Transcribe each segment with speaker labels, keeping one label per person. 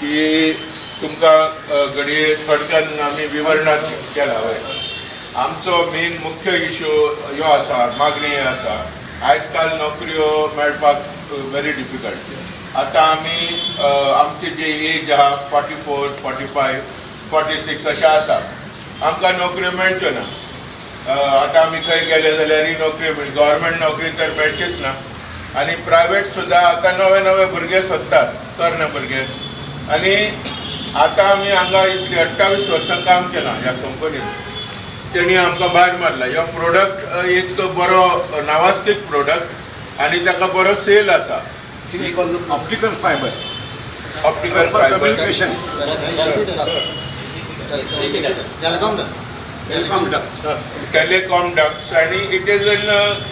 Speaker 1: की तुमकां घडये थोडक्यान आमी विवरणां केला. हय, आमचो मेन मुख्य इश्यू ह्यो आसा, मागणी आसा. आयज काल नोकऱ्यो मेळपाक व्हेरी डिफिकल्ट. आतां आमी आमची जी एज आहा 44, 45, 46 अशें आसा, आमकां नोकऱ्यो मेळच्यो ना. आतां आमी खंय गेले जाल्यारय नोकरी मेळ, गव्हर्मेंट नोकरी तर मेळचीच ना आनी प्रायवेट सुद्दां आतां नवे नवे भुरगे सोदतात, तरणे भुरगे. आनी आतां आमी हांगा इतली 28 वर्सां काम केलां ह्या कंपनीन, तेणी आमकां भायर मारला. ह्यो प्रोडक्ट एक बरो नावास्तीक प्रोडक्ट आनी ताका बरो सेल आसा.
Speaker 2: Optical fibres,
Speaker 1: optical fibres, telecom ducts आनी it is in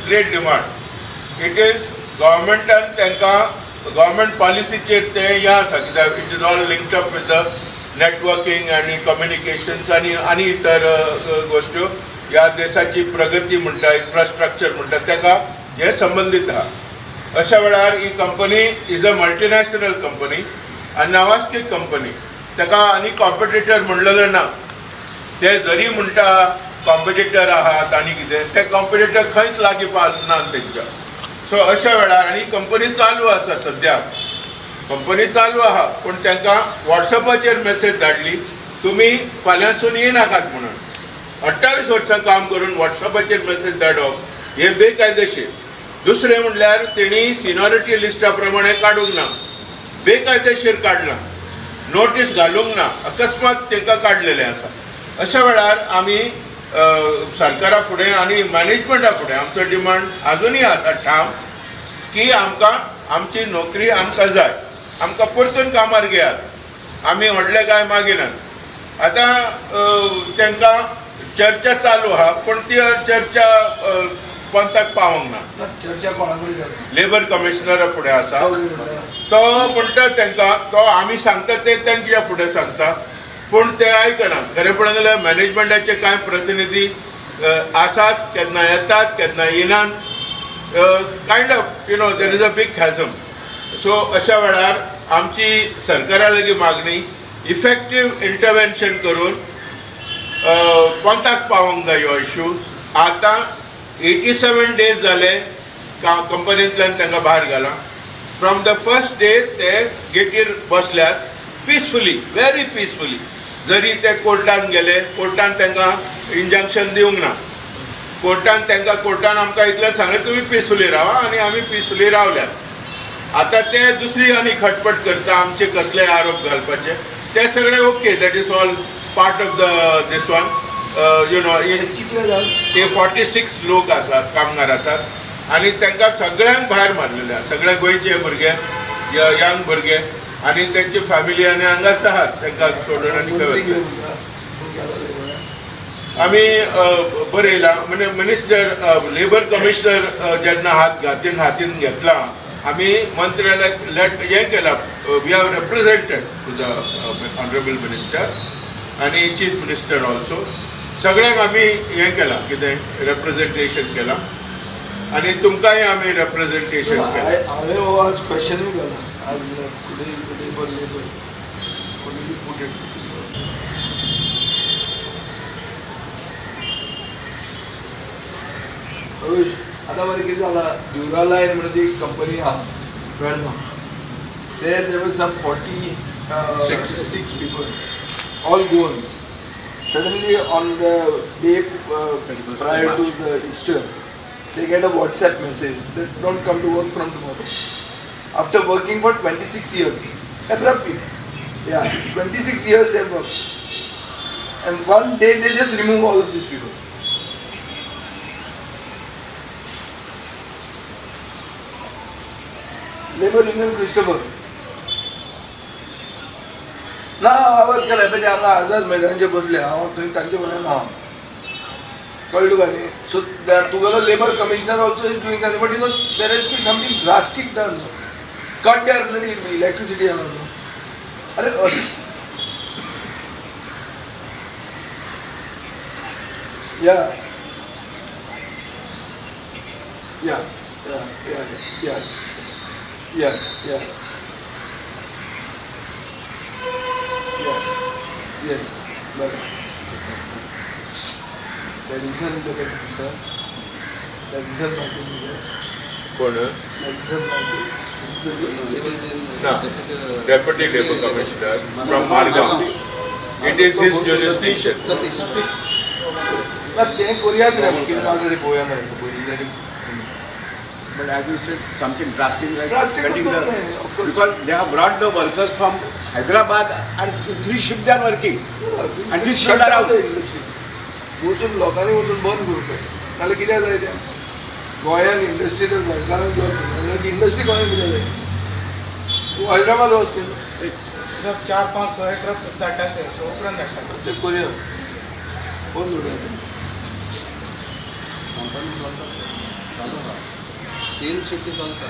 Speaker 1: great demand. It is गव्हर्मेंटान तांकां गव्हर्मेंट पॉलिसीचेर ते हें आसा, कित्याक it is all linked up with the networking आनी कम्युनिकेशन्स आनी आनी इतर गोश्ट्यो. ह्या देशाची प्रगती म्हणटा, इन्फ्रास्ट्रक्चर म्हणटा, ताका हें संबंदीत आहा. अशा वेळार ही company is a multinational company आनी नावास्तीक कंपनी, ताका आनी कॉम्पिटिटर म्हणलेलो ना. ते जरी म्हणटा कॉम्पिटिटर आहात आनी कितें, ते कॉम्पिटिटर खंयच लागीं पावना तेंच्या. सो अशा वेळार आनी कंपनी चालू आसा, सद्या कंपनी चालू आहा, पूण तांकां वॉट्सएपाचेर मेसेज धाडली तुमी फाल्यांसून येनाकात म्हणून. 28 वर्सां काम करून वॉट्सएपाचेर मेसेज धाडप हें बेकायदेशीर. दुसरें म्हणल्यार तेणी सिनियरिटी लिस्टा प्रमाणे काडूंक ना, बेकायदेशीर काडलां, नोटीस घालूंक ना, अकस्मात तांकां काडलेलें आसा. अशा वेळार आमी सरकारा फुडें आनी मॅनेजमेंटा फुडें आमचो डिमांड आजुनूय आसा ठाम की आमकां आमची नोकरी आमकां जाय, आमकां परतून कामार घेयात, आमी व्हडलें कांय मागिनात. आतां तांकां चर्चा चालू आहा, पूण ती चर्चा पंथाक पावोंक ना.
Speaker 3: चर्चा कोणा कडेन?
Speaker 1: लेबर कमिशनरा फुडें आसा. तो म्हणटा तांकां, तो आमी सांगता ते तांच्या फुडें सांगता, पूण ते आयकना. खरें पळोवंक गेल्यार मॅनेजमेंटाचे कांय प्रतिनिधी आसात, केन्ना येतात केन्ना येनात, kind of you know there is a big chasm. So अशा वेळार आमची सरकारा लागीं मागणी इफेक्टीव इंटरवेन्शन करून कोंताक पावोंक जाय ह्यो इश्यू. आतां 87 डेज जाले कंपनींतल्यान तांकां भायर घालां. फ्रॉम the first day ते गेटीर बसल्यात पिसफुली, व्हेरी पिसफुली. जरी ते कोर्टान गेले, कोर्टान तांकां इंजंक्शन दिवंक ना, कोर्टान तांकां, कोर्टान आमकां इतलें सांगलें तुमी पिसफुली रावा, आनी आमी पिसफुली रावल्यात. आतां ते दुसरी आनी खटपट करता, आमचे कसले आरोप घालपाचे ते सगळे okay, that is all part of the this one you know. ते 46 लोक आसात, कामगार आसात आनी तांकां सगळ्यांक भायर मारलेले आसा. सगळे गोंयचे भुरगे, यंग भुरगे आनी तेंची फॅमिली आनी हांगाच आहात, तांकां सोडून आनी खंय आमी बरयलां. म्हणजे मिनिस्टर, लेबर कमिशनर जेन्ना हात घातीन हातीन घेतला, आमी मंत्र्याक लेट हें केलां, we have represented to the honourable minister आनी चीफ मिनिस्टर ऑल्सो. सगळ्यांक आमी हें केलां, कितें रेप्रेजेंटेशन केलां आनी तुमकांय आमी रेप्रेजेंटेशन केलां.
Speaker 3: हांवें हो आज क्वेश्चनूय घाला आज labour labour put it. आतां मरे कितें जालां, ड्युरा लायन म्हणून ती कंपनी आहा Verna, there there were some 46 people, all Goans. Suddenly on the day prior to the Easter, they get a WhatsApp message that don't come to work from tomorrow. After working for 26 years, abruptly, yeah, 26 years they worked. And one day they just remove all of these people. Labour Union Christopher. ना आवाज केला म्हणजे हांगा आझाद मैदानाचेर बसले हांव थंय तांचे बरोबर ना, कळ्ळें तुका न्ही. सो तुगेलो labour commissioner also is doing something, but you know there has be something drastic done. Cut their bloody electricity. अरे yeah yeah yeah yeah yeah yeah yeah. Yes, बरें. Levinson labour commissioner, Levinson Martin.
Speaker 1: कोण?
Speaker 3: Levinson Martin.
Speaker 1: ना, deputy labour commissioner from Margao. It is his jurisdiction.
Speaker 3: Satish. ना तें करुयाच रे, कितें जाता तें पळोवया मरे.
Speaker 2: But as you said, something drastic like
Speaker 3: drastic
Speaker 2: cutting the,
Speaker 3: of course.
Speaker 2: Because they have brought the workers from Hyderabad and in 3 shifts they are working. And this shut out.
Speaker 3: वचून लोकांनी वचून बंद करूंक जाय, नाल्यार कित्याक जाय तें? गोंयान इंडस्ट्री तर गोंयकारांक जॉब जाल्यार इंडस्ट्री गोंयांत कित्याक जाय? तूं हैदराबाद वच न्ही.
Speaker 4: 4-5 6 ट्रक धाडटात ते, सो उपरांत धाडटात
Speaker 3: ते. करुया, बंद करुया.
Speaker 5: कंपनी चलता सर, चालू आहा, 3 शिफ्टी चलता.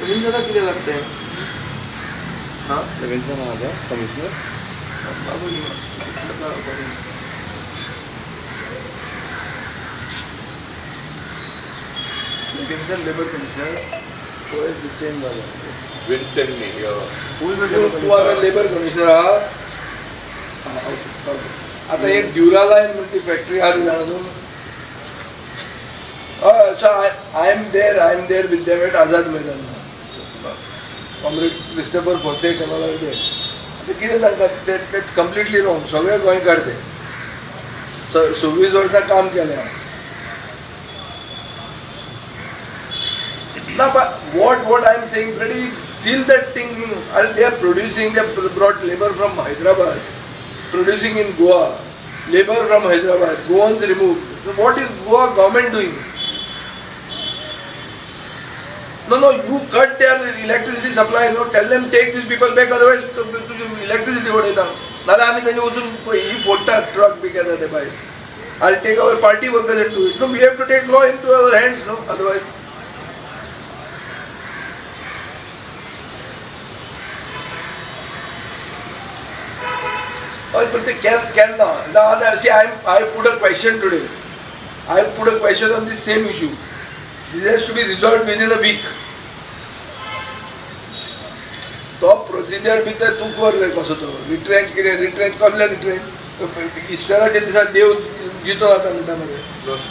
Speaker 3: रवींद्रनाथ कितें लागतें? हां,
Speaker 6: रवींद्रनाथ कमिशनर
Speaker 3: बाबू. Vincent labour commissioner change जाला.
Speaker 1: विन्सेंट न्ही,
Speaker 3: तूं आतां लेबर कमिशनर आहा. Okay okay. आतां एक ड्युरालायन म्हणून ती फॅक्टरी आहा ती जाणा तूं? हय. So I am there with them at Azad Maidan. Comrade Christopher Fonsek and all are there. आतां कितें तांकां तेच कंप्लिटली रॉंग. सगळे गोंयकार ते 26 वर्सां काम केलें. ना, but what I am saying, bloody seal that thing. They are producing, they brought labour from Hyderabad, producing in Goa, labour from Hyderabad, Goans remove. What is Goa government doing? No, no, you cut their electricity supply. No, tell them take these people back, otherwise तुझी electricity उडयता. नाल्यार आमी तांचे वचून ही फोडटा truck बी केता ते भायर. I'll take our party workers and do it. No, we have to take law into our hands, no, otherwise. हय, पण ते केन्ना ना. See, I put a question today. I put a question on the same issue. This has to be resolved within a week. तो procedure बी तूं कर रे, कसो तो रिट्रेंच कितें रिट्रेंच, कसलें रिट्रेंच? इस्टराच्या दिसा देव जितो जाता म्हणटा मरे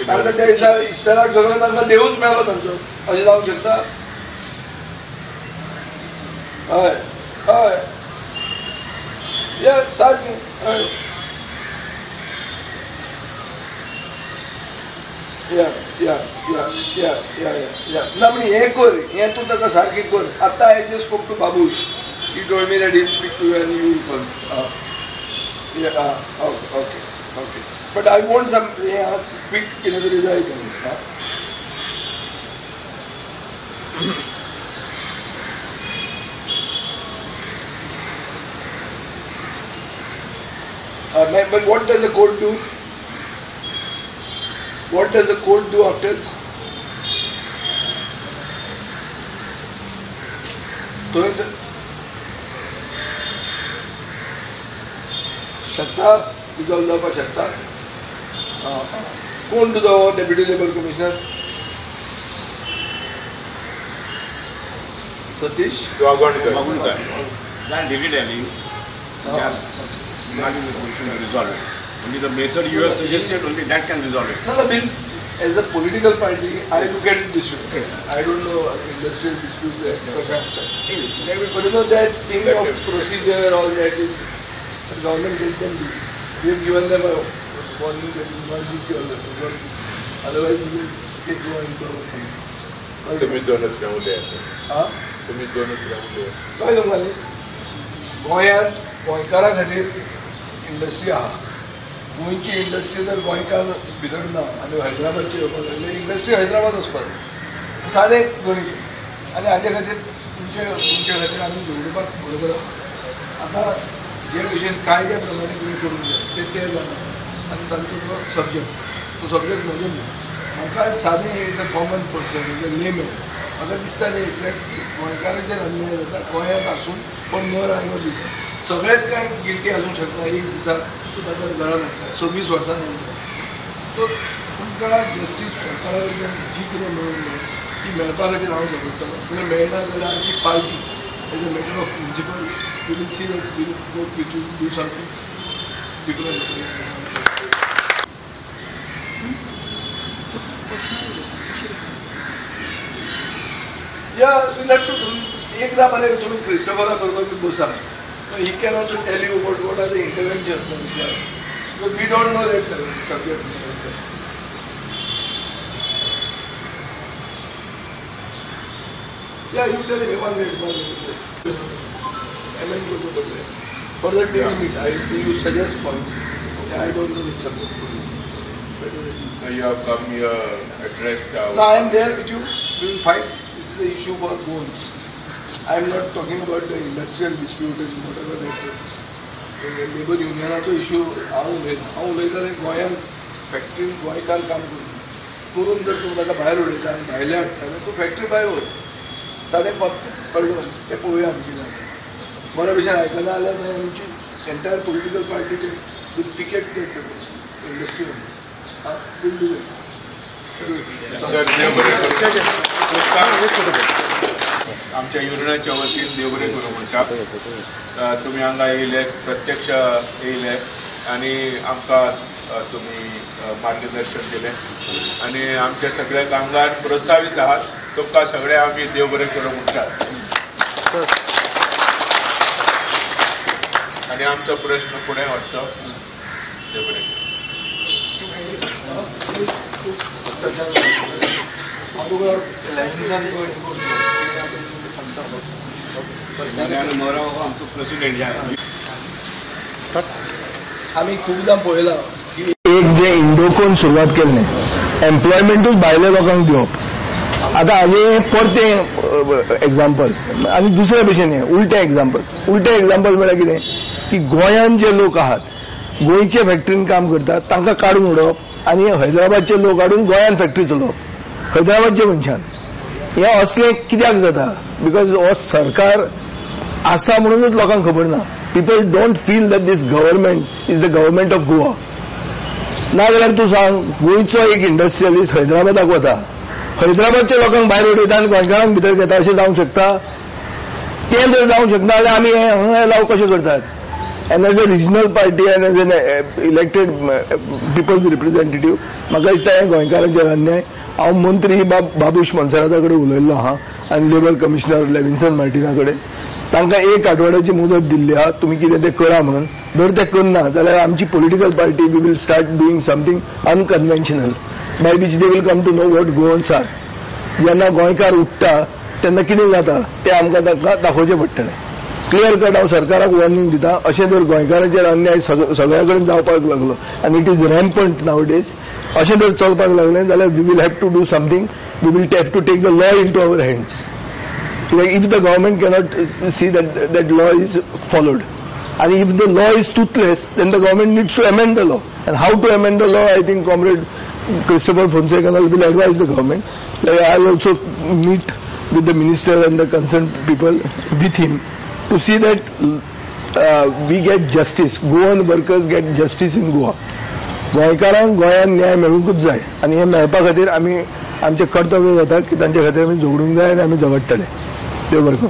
Speaker 3: तांकां. त्या दिसा इस्टराक सगळें तांकां देवूच मेळ्ळो तांचो, अशें जावंक शकता? हय हय, या सारकें. हय, या या या या या या. ना म्हण हें कर, हें तूं ताका सारकें कर. आतां I just spoke to Babush. He told me that he speak to you and you will call. Okay okay. But I want some हें क्विक कितें तरी जाय तें. But what does the court do? What does the court do after? शकता resolve जावपाक शकता. कोण तुजो deputy labour commissioner? Satish
Speaker 1: Wagvankar.
Speaker 2: Not in the position to resolve it. Only the method you have suggested, only that can resolve it.
Speaker 3: No, no, Bill, as a political party, I look at it this way. Yes. I don't know industrial dispute there. Yes. But you know that thing of procedure, all that is, the government let them do. We have given them a warning that you must do your this. Otherwise, we will take go into our thing.
Speaker 1: तुम्ही दोनच रावले.
Speaker 3: हां,
Speaker 1: तुम्ही दोनच रावले.
Speaker 3: काय तुमकां गोंयांत गोंयकारां खातीर इंडस्ट्री आहा. गोंयची इंडस्ट्री जर गोंयकार भितर ना आनी हैदराबादची येवपाक लागली इंडस्ट्री, हैदराबाद वचपाक जाय. सादें गणीत. आनी हाजे खातीर तुमचे खातीर आमी झगडपाक बरोबर आहा. आतां जे भशेन कायद्या प्रमाणे तुमी करूंक जाय तें तें जाणा. आनी तांचो तो सब्जॅक्ट, तो सब्जॅक्ट म्हजो न्हू. म्हाका सादें is a common person, is a layman, म्हाका दिसता तें इतलेंच की गोंयकाराचेर अन्याय जाता गोंयांत आसून, पण नर आयलो दिसा सगळेच कांय गिल्टी आसूंक शकता. एक दिसा तूं ताका घरा लागता 26 वर्सां नंतर. सो तुमकां जस्टीस सरकारा कडल्यान जी कितें मेळूंक जाय ती मेळपा खातीर हांव झगडटलो. जर मेळना जाल्यार आमची party as a matter of principle we will see that we will go with do something different. Yeah, we'll have to do. एकदा मरे तुम्ही क्रिस्टोफरा बरोबर बसा, he can also tell you about what are the interventions required. Because we don't know that subject. Yeah, you tell him 1 minute, 1 minute. Amend करतो पडले. For that we will meet. You suggest points. Okay, I don't know the subject.
Speaker 1: You have come here, addressed our...
Speaker 3: No, I am there with you. We will fight. This is the issue for Goans. I am not talking about the industrial dispute and whatever that is. Labour युनियनाचो issue हांव उलयना. हांव उलयता ते गोंयांत फॅक्टरीन गोंयकार काम करून जर तूं ताका भायर उडयता आनी भायले हाडटा जाल्यार तूं फॅक्टरी भायर वयर सादें कळ्ळो तें पळोवया आमी कितें जाता. बऱ्या भशेन आयकना जाल्यार मागीर आमची entire political party will picket the industry will do it.
Speaker 1: आमच्या युनियनाच्या वतीन देव बरें करूं म्हणटा. तुमी हांगा येयले, प्रत्यक्ष येयले आनी आमकां तुमी मार्गदर्शन दिलें आनी आमचे सगळे कामगार प्रोत्साहीत आहात. तुमकां सगळे आमी देव बरें करूं म्हणटात आनी आमचो प्रश्न फुडें व्हरचो. देव बरें करूं.
Speaker 3: आमी खुबदां पळयलां की
Speaker 6: एक जे इंडोकोन सुरवात केल्लें एम्प्लॉयमेंटूच भायल्या लोकांक दिवप. आतां हाजें परतें एग्जाम्पल आनी दुसऱ्या भशेन हें उलटें एग्जाम्पल. उलटें एग्जाम्पल म्हळ्यार कितें की गोंयांत जे लोक आहात गोंयचे फॅक्टरीन काम करतात तांकां काडून उडोवप आनी हैदराबादचे लोक हाडून गोंयांत फॅक्टरी चलोवप हैदराबादचे मनशान. हें असलें कित्याक जाता? Because हो सरकार आसा म्हणूनच लोकांक खबर ना. People don't feel that this government is the government of Goa. नाजाल्यार तूं सांग, गोंयचो एक इंडस्ट्रियलिस्ट हैदराबादाक वता, हैदराबादच्या लोकांक भायर उडयता आनी गोंयकारांक भितर घेता, अशें जावंक शकता? तें जर जावंक शकना जाल्यार आमी हें हांगा एलाव कशें करतात? And as a regional party and as an elected people's representative म्हाका दिसता हें गोंयकारांचेर अन्याय. हांव मंत्री बाबूश मोन्सेराता कडेन उलयल्लो आहा आनी लेबर कमिशनर लेविन्सन मार्टिना कडेन. तांकां एक आठवड्याची मुदत दिल्ली आहा, तुमी कितें तें करा म्हणून. जर तें करना जाल्यार आमची political party we will start doing something unconventional by which they will come to know what Goans are. जेन्ना गोंयकार उठ्ठा तेन्ना कितें जाता तें आमकां तांकां दाखोवचें पडटलें. क्लियर कट हांव सरकाराक वॉर्निंग दिता, अशें जर गोंयकारांचेर अन्याय सगळ्या कडेन जावपाक लागलो आनी it is rampant nowadays, अशें जर चलपाक लागलें जाल्यार we will have to do something. We will have to take the law into our hands. कित्याक if the government cannot see that that law is followed आनी if the law is toothless then the government needs to amend the law. And how to amend the law I think comrade Christopher Fonseca will advise the government. I will also meet with the minister and the concern people with him to see that we get justice, Goan workers get justice in Goa. गोंयकारांक गोंयांत न्याय मेळूंकूच जाय आनी हें मेळपा खातीर आमी आमचें कर्तव्य जाता की तांचे खातीर आमी झगडूंक जाय आनी आमी झगडटले. देव बरें करूं.